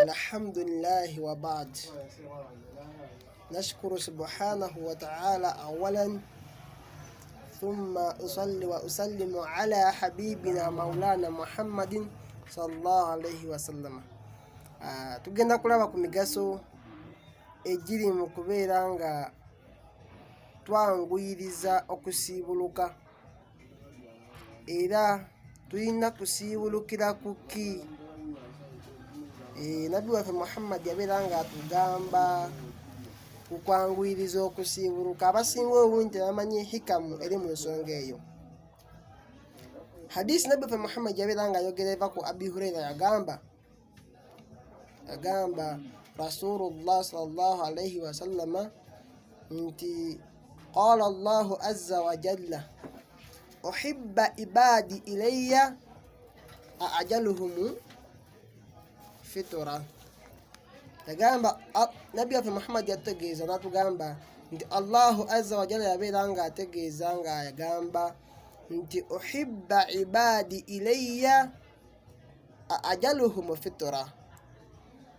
Alhamdulillahi wa ba'd. Nashukuru subhanahu wa ta'ala awalan thumma usalli wa usallimu ala habibina maulana Muhammadin sallallahu alayhi wasallam. Ah, tugenda kulaba ku migaso egiri mu kubeera nga twanguyiriza okusiibuluka era tulina kusiibulukira ku ki eh, nabbi waffe Muhammad yabeera nga atugamba ku kwanguyiriza okusiibuluka. Abasinga obungi tebamanyi hikamu eri mu nsonga eyo. Hadisi nabbi waffe Muhammad yabeera nga ayogera eva ku Abi Huraira, yagamba Rasulullah sallallahu alaihi wasallama nti qala Allahu azza wa jalla uhibba ibadi ilayya ajaluhumu fitura. Yagamba nabbi waffe Muhammad yatutegeeza natugamba nti Allahu azza wa jalla yabeera nga ategeeza nga yagamba nti uhibba ibadi ilayya ajaluhum fitura.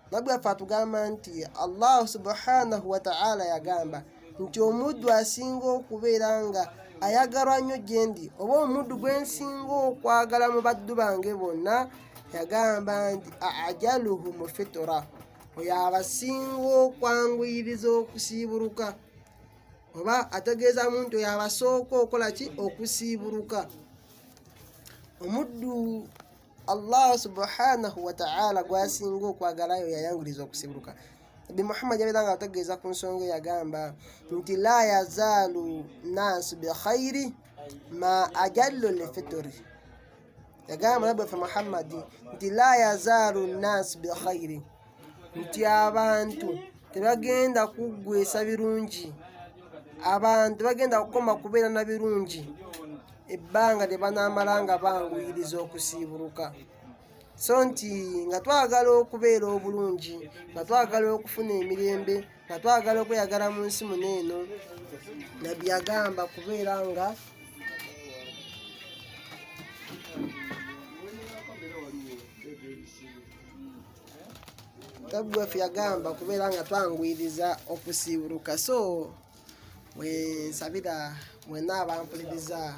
Nabbi waffe atugamba nti Allahu subhanahu wataala yagamba nti omuddu asinga okubeera nga ayagalwa nnyo gyendi, oba omuddu gwensinga okwagala mu baddu bange bonna, yagamba nti ajaluhum fitura, oyo abasinga okwanguyiriza okusiibuluka, oba ategeeza muntu oyo abasooka okola ki? Okusiibuluka. Omuddu Allah subhanahu wataala gwasinga okwagalayo yayanguriza okusiburuka. Nabbi Muhammad yabeera nga ategeeza ku nsonga eyagamba nti la yazaalu naasu bikhairi ma ajallu lifituri. Yagamba nabbi waffe Muhammadi nti la yazaalu naasu bikhairi, nti abantu tebagenda kuggwesa birungi, abantu bagenda kukoma kubeera na birungi ebbanga lye banaamala nga banguyiriza okusiibuluka. So nti nga twagala okubeera obulungi, nga twagala okufuna emirembe, nga twagala okweyagala mu nsi muno eno, nabbi yagamba kubeera nga nabbi waffe yagamba kubeera nga twanguyiriza okusiibuluka. So wensabira mwena abampuliriza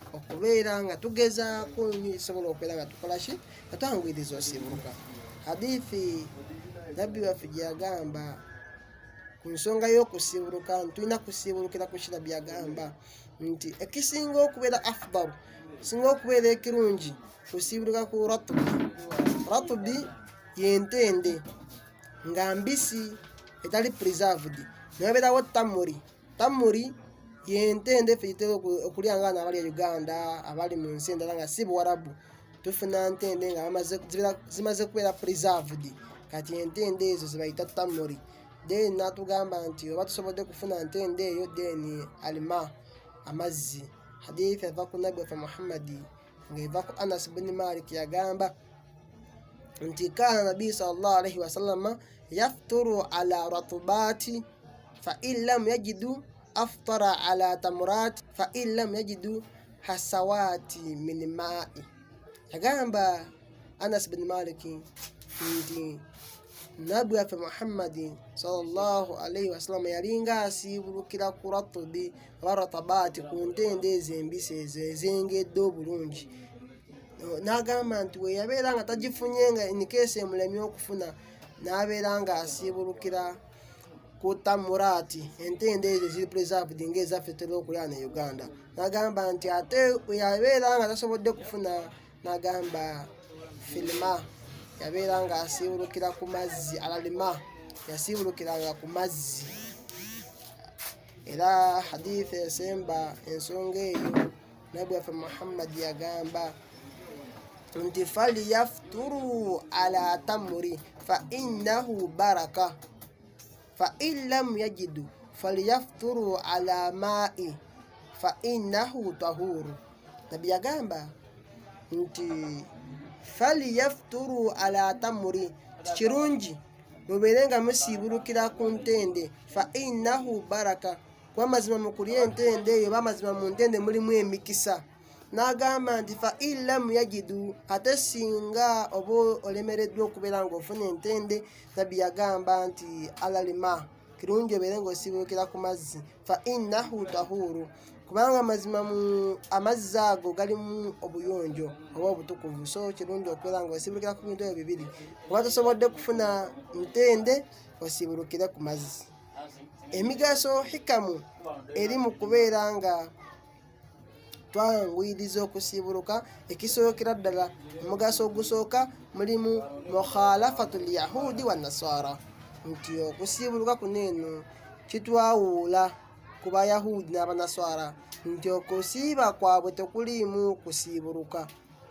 okubeera nga tugezaako nnyo ekisobola okubeera nga tukola ki nga twanguyiriza osiibuluka. Hadithi nabbi waffe gye yagamba ku nsonga y'okusiibuluka, tulina kusiibulukira ku kira byagamba nti ekisinga okubeera afdalu, singa okubeera ekirungi, kusiibuluka ku ratubi. Ratubi yentende nga mbisi etali preserved, newabeerawo tamuri. Tamuri yentende ffe gitera okulya nga abali e Uganda, abali mu nsi endala nga si Buwarabu, tufuna ntende nga zimaze kubeera preserved. Kati entende ezo zebayita tamuri. Then natugamba nti oba tusobodde kufuna ntende eyo, then alima amazzi. Hadithi eva ku nabbi waffe Muhammadi ng'eva ku Anas buni Malik, yagamba nti kana nabii sallallahu alaihi wasallama yafturu ala ratubati fa in lam yajidu aftara ala tamurati fa in lam yajidu hasawati min mai. Yagamba Anas bin Malik nti nabbi waffe Muhammadi sallallahu alaihi wasallam yalinga asiibulukira ku ratubi oba ratabaati, ku ntende ezo embisi ezo ezengedde obulungi. N'agamba nti we yabeera nga tagifunye, nga nikeesi emulemye okufuna, n'abeera nga asiibulukira ku tamuraati, entende ezo ziri preserved ng'ezaffe tutera okulya ne Uganda. N'agamba nti ate we yabeera nga tasobodde kufuna, n'agamba filima, yabeera nga asiibulukira ku mazzi, alalima, yasiibulukiranga ku mazzi. Era hadithi esemba ensonga eyo, nabbi waffe Muhammad yagamba nti falyafturu ala tamuri fa innahu baraka fa in lam yajidu falyafturu ala mai fa innahu tahuru. Nabbi yagamba nti falyafturu ala tamuri, tikirungi mubeere nga musiibulukira ku ntende, fa innahu baraka, kuba mazima mu kulya entende eyo, oba mazima mu ntende mulimu emikisa. N'agamba nti fa in lam yajidu, ate singa oba olemereddwa okubeera ng'ofuna entende, Nabbi yagamba nti alalima, kirungi obeere ng'osiibulukira ku mazzi, fa innahu tahuru, kubanga amazima mu amazzi ago galimu obuyonjo oba obutukuvu. So kirungi okubeera ng'osiibulukira ku bintu ebyo bibiri, oba tosobodde kufuna ntende osiibulukire ku mazzi. Emigaso hikamu eri mu kubeera nga twanguyiriza okusiibuluka, ekisookera ddala omugaso ogusooka mulimu mukhalafatu lyahudi wa nasara, nti okusiibuluka kuno eno kitwawuula ku bayahudi n'abanaswara, nti okusiiba kwabwe tekuliimu kusiibuluka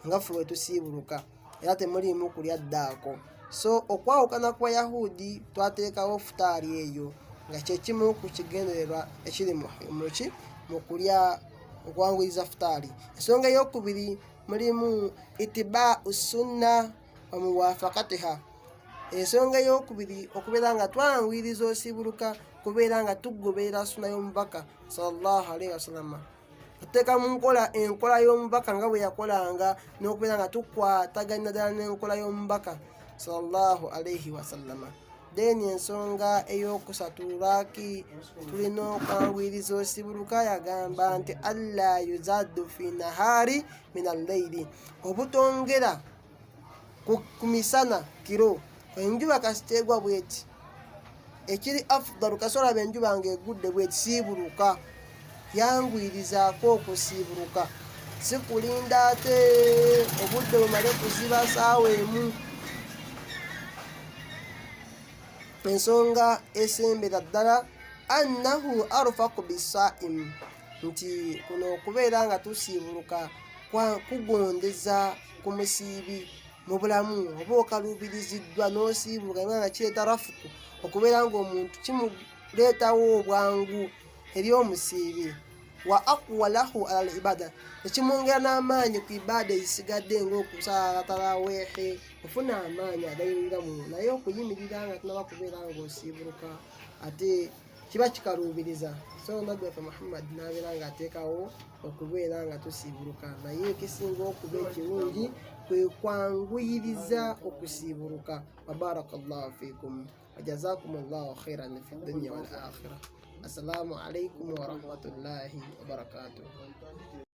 nga ffe bwe tusiibuluka, era temuliimu kulya ddaako. So okwawukana ku bayahudi twateekawo futaali eyo nga kyekimu ku kigendererwa ekiri muki mu kulya okwanguyiza futaali. Ensonga eyokubiri mulimu itibau sunna wa muwafakatiha. Ensonga eyokubiri okubeera nga twanguyiriza osiibuluka kubeera nga tugoberera sunna y'omubaka sallallahu alaihi wasallama, tuteeka mu nkola enkola y'omubaka nga bwe yakolanga, n'okubeera nga tukwatagana ddala n'enkola y'omubaka sallallahu alaihi wasallama. Then ensonga eyokusatu lwaki tulina okwanguyiriza osibuluka, yagamba nti alla yuzaddu fi nahari min alleili, obutongera ku misana kiro, enjuba kasiteegwa bweti, ekiri afdalu kasolaba enjuba ng'egudde bweti, siibuluka, yanguyirizaako okusiibuluka, si kulinda ate obudde bumale kuziba saawa emu. Ensonga esembera ddala annahu arfaku bisaimu, nti kuno okubeera nga tusiibuluka kugondeza ku musiibi mu bulamu, oba okaluubiriziddwa n'osiibuluka, nga kireeta rafuku, okubeera ng'omuntu kimuleetawo obwangu eri omusiibi, wa aqwa lahu ala al ibada, ekimwongera n'amaanyi ku ibaada ezisigadde ng'okusaala taraweehe, ofuna amaanyi agayimirira mu, naye okuyimirira nga tunaba kubeera ng'osiibuluka ate kiba kikaluubiriza. So nabbi waffe Muhammad n'abeera ng'ateekawo okubeera nga tusiibuluka, naye ekisinga okuba ekirungi kwe kwanguyiriza okusiibuluka. Wabarakallahu fikum wajazakumullahu khairan fi dunya wal akhirah. Assalamu alaikum warahmatullahi wabarakatuh.